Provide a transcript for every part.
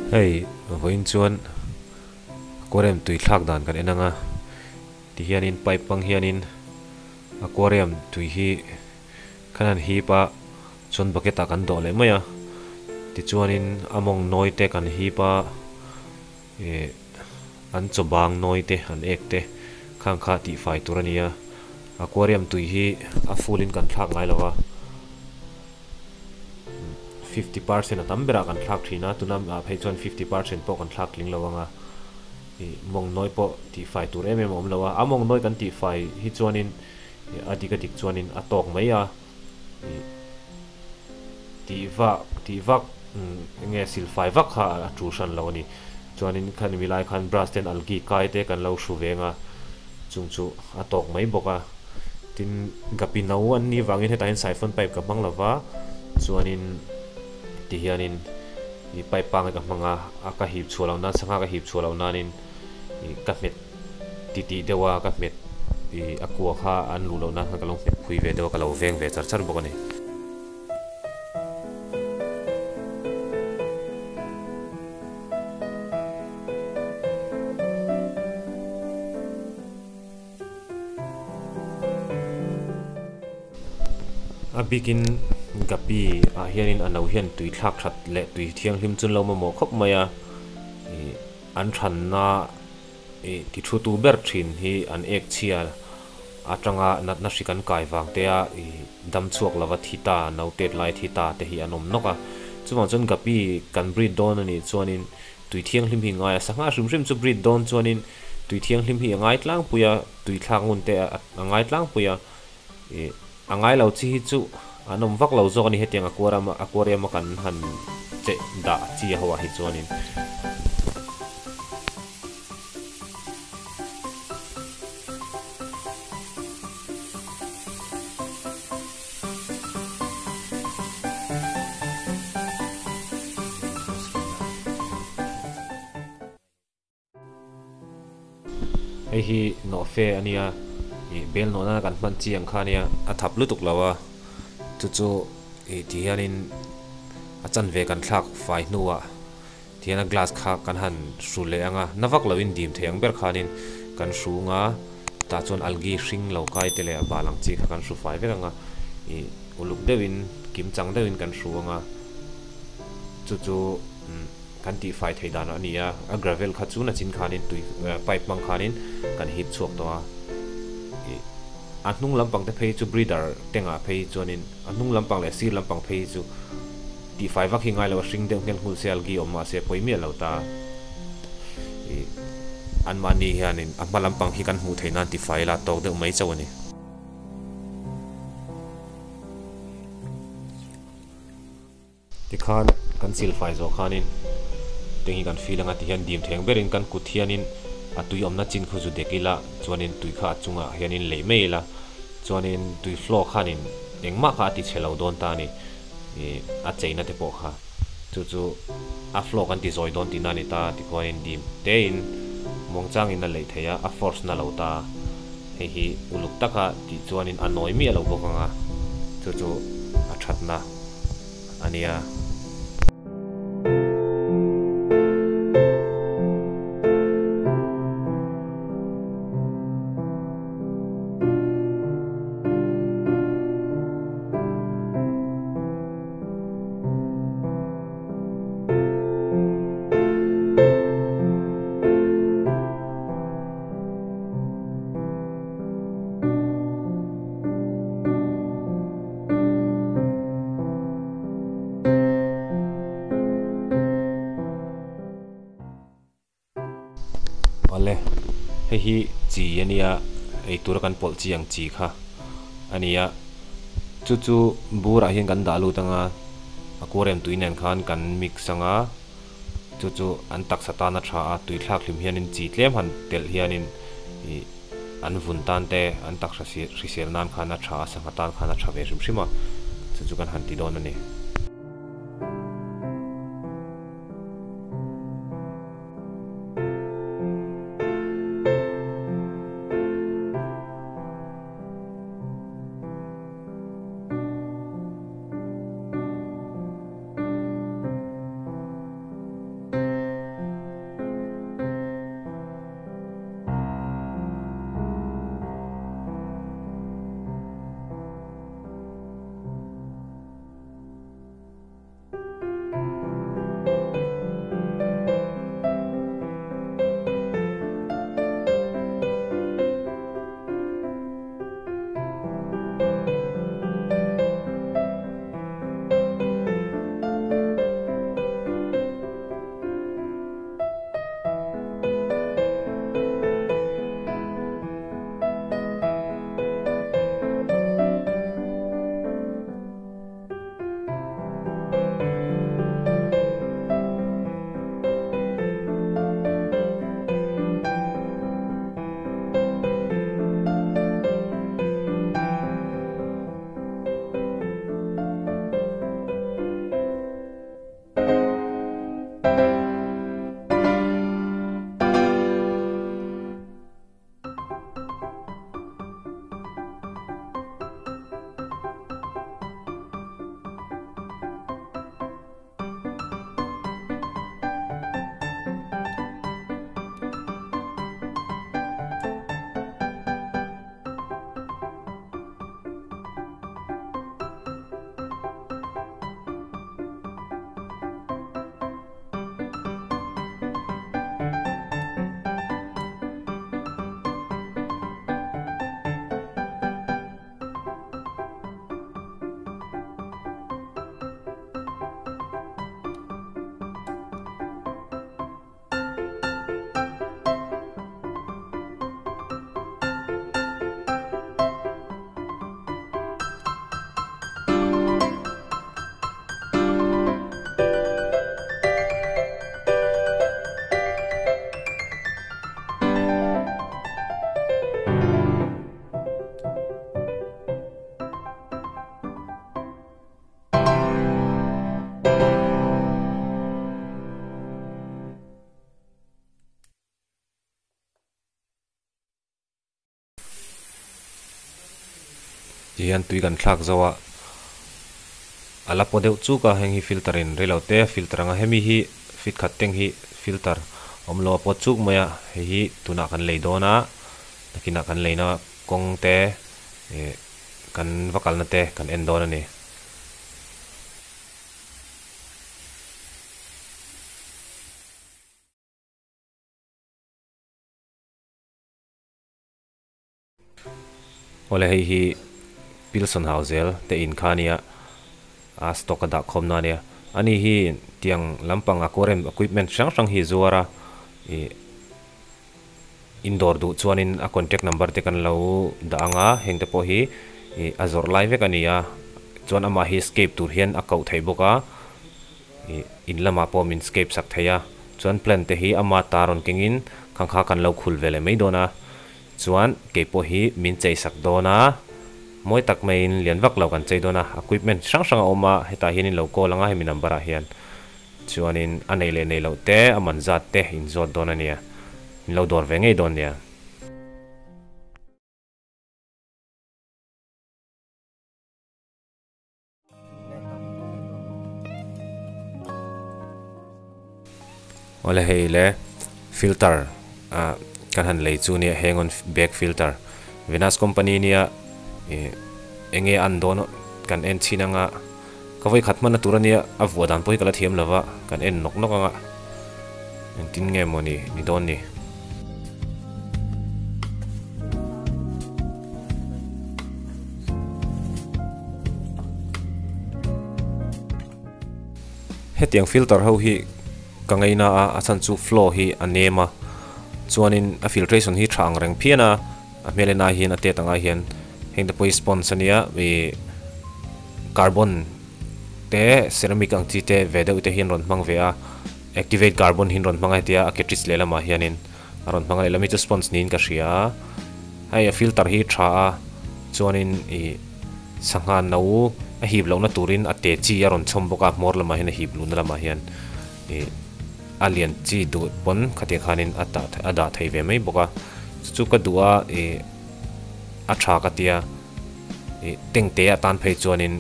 Hei vawiin chuan aquarium tui thlak dan kan en ang a tihianin pipe hmang hianin aquarium tui hi khan an hip a chuan bucket ah kan dawh leh mai a tichuanin a mawng nawi te kan hip a ih an chaw bang nawi te an ek te khang kha tihfai tur a ni a aquarium tui hi a full in kan thlak ngai lo a. 50% a tam berah kan thlak thin a, tuna ah phei chuan 50% pawh kan thlak tling lo ang a, ih mawng nawi pawh tihfai tur em em a awm lo a, a mawng nawi kan tihfai hi chuanin ih a dik a dik chuanin a tawk mai a, ih tih vak tih vak eng nge silfai vak kha a tul hran lo a ni, chuanin khani mi lai khan brush ten algae kai te kan lo hru veng a, chung chu a tawk mai bawk a. Tin, gapi no an nih vangin hetah hian siphon pipe ka hmang lova, chuanin ti hianin ih pipe pangngai ka hmang a, a ka hip chhuah loh nan sangha ka hip chhuah loh nanin ih ka hmet titih deuh a, ka hmet ih a kua kha an luh loh nan khan ka lo hmet phui ve deuh a, ka lo veng ve char char bawk a ni. A bikin Gapi ah hianin a no hian tui thlak that leh tui thianghlim chu an lo mamawh khawp mai a, ih an thanna ih ti thu tu ber thin hi an ek chhia atanga natna hri kan kai vang te a ih dam chhuak lova thi ta no tet lai thi ta te hi an awm nawk a, chuvang chuan Gapi kan breed dawn a nih chuanin tui thianghlim hi ngai a, sangha hrim hrim chu breed dawn chuanin Tui thianghlim hi a ngai tlangpui a, tui thlak ngun te a ngai tlangpui a, ih a ngai lo chi hi chu an awm vak lo zawk a ni hetiang aquarium aquarium a kan han cheh dah chi ho ah hi chuanin. Hei hi nawhfe a nia, ih bel nawh nana kan hman chi ang kha a nia, a thap lutuk lo a, chu chu ih ti hianin a chanve kan thlak fai hnuah ti hian a glass kha kan han hru leh ang a, na vak loin dim thei ang ber khanin kan hru ang a, tah chuan algae hring lo kai te leh a bal ang chi kha kan hru fai vek ang a, ih uluk deuhin kim chang deuhin kan hru ang a, chu chu umm. Kan tihfai theih dan a ni a, a gravel kha chu nachin khanin tui pipe hmang khanin kan hip chhuak tawh a, ih a hnung lampang te phei chu breeder tengah phei chuanin a hnung lampang leh sir lampang phei chu tihfai vak hi ngai lo a hring deuh nghelh nghulh se algae awm mahse pawi miah lo ta, ih anmahni hianin a hma lampang hi kan hmuh theih nan tifai la tawk deuh mai chauh a ni. Tikhan kan silfai zawh khanin teng hi kan feel anga tihian dim theng berin kan kut hianin a tui awmna chin khu zu dek ila chuanin tui kha a chungah hianin leih mai ila chuanin tui flow khanin engmah kha a ti chhe lo dawn ta a ni ih a cheina te pawh kha chu chu a flow kan ti zawi dawn tihna a ni ta tikhuanin dim tein muangchangin a leih thei a a force na lo ta hei hi uluk taka tih chuanin a nawi miah lo bawk anga chu chu a thatna. A nia. Awle, hei hi chi a nia, eitura kan pawlh chi ang chi kha a nia. Chu chu burah hian kan dah lut anga, a kuarem tui nen khan kan mix anga, chu chu an taksa tan a tha a, tui thlak hlim hianin chi tlem han telh hianin ih an vun tan te an taksa hrisel nan khan a tha a, sangha tan khan a tha ve hrim hrim a, chu chu kan han ti dawn a ni. Tihian tui kan thlak zo a, a la paw deuh chuk a, heng hi filter in reilo te filter anga hemi hi fit khat teng hi filter awm lo a pawt chuk mai a, hei hi tunah kan lei dawn a, nakinah kan leina kawng te ih kan va kalna te kan en dawn a ni. Awle hei hi Pilson hau zel te in kha ania a stock a dah khawm na ania ani hi tiang lampang aquarium equipment hrang hrang hi zuar a ih indoor duh chuanin a contact number te kan lo dah ang a heng te pawh hi ih a zawrh lai vek a ni a chuan amah hi scape tur hian a koh theih bawk a ih in lamah pawh min scape sak thei a chuan plant te hi ama ta rawn kengin khang kha kan lo khul ve leh mai dawn a. Chuan kei pawh hi min chei sak dawn a, mawi tak maiin lian vak lo kan chei dawn a, equipment hrang hrang a awm a, hetah hian in lo call ang a hemi number ah hian chuanin a nei leh nei loh te a man zat te in zawt dawn a nia, in lo dawr ve ngei dawn nia. Awle hei le filter ah kan han lei chu nia heng on bag filter Venus company nia ih eng nge an dawn kan en chhin anga ka vawi khat hman na tur ania a vuah dan pawh hi ka la thiam lova kan en nawk nawk anga engtin nge mawni ni dawn ni. Hetiang filter ho hi ka ngaina a, a chhan chu flow hi a nem a, chuanin a filtration hi tha ang reng phian a, a hmel en ai hian a tet ang ai hian heng te pawh hi sponge ania ih carbon te ceramic ang chi te ve deuh te hian rawn hmang ve a, activate carbon hi an rawn hmang a hetia a cartridge lehlamah hianin. A rawn hmang a lehlam hi chu sponge niin ka hria a, hei a filter hi tha a, chuanin ih sangha no a hip lohna turin a te chi a rawn chhawm bawk a, hmawr lamah hian a hip luhna lamah hian ih a lian chi duh pawn khatiang khanin a tah a dah thei ve mai bawk a, chu chu ka duh a ih a tha ka tia ih tank te atan phei chuanin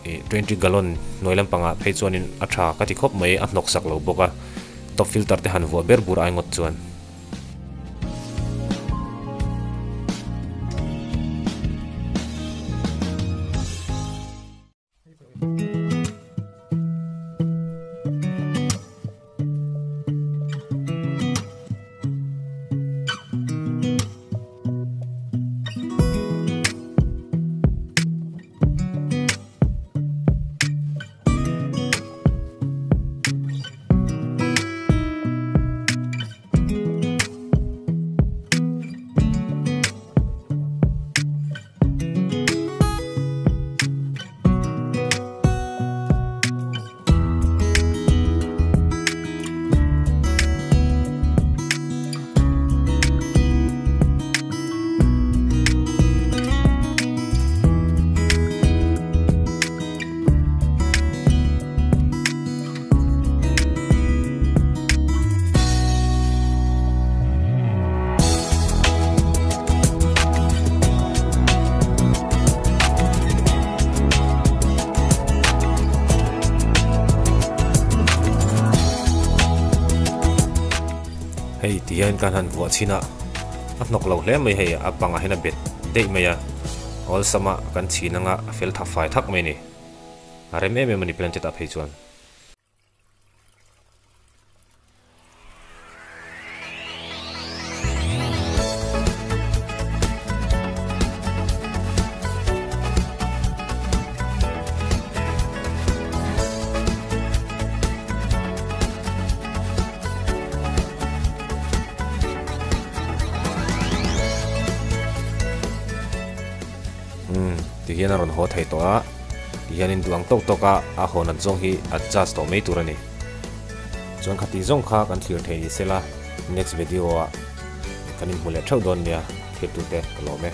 ih twenty gallon hnuai lampangah phei chuanin a tha ka ti khawp mai a hnawk sak lo bawk a. Top filter te han vuah ber bur ai ngawt chuan. Hei ti hian kan han vuah chhin a, a hnawk lo hle mai hei a bangah hian a bet daih mai a, awlsama kan chhin anga a fel tha fai thak mai a ni. A rem em em a ni planted ah phei chuan. Umm tihian a rawn haw thei tawh a tihianin duh ang tawk tawk a a haw nat zawng hi adjust tawh mai tur a ni. Chuan khati zawng kha kan thlir thei ni sela next video ah kan inhmu leh theuh dawn nia thirtute ka lawm e.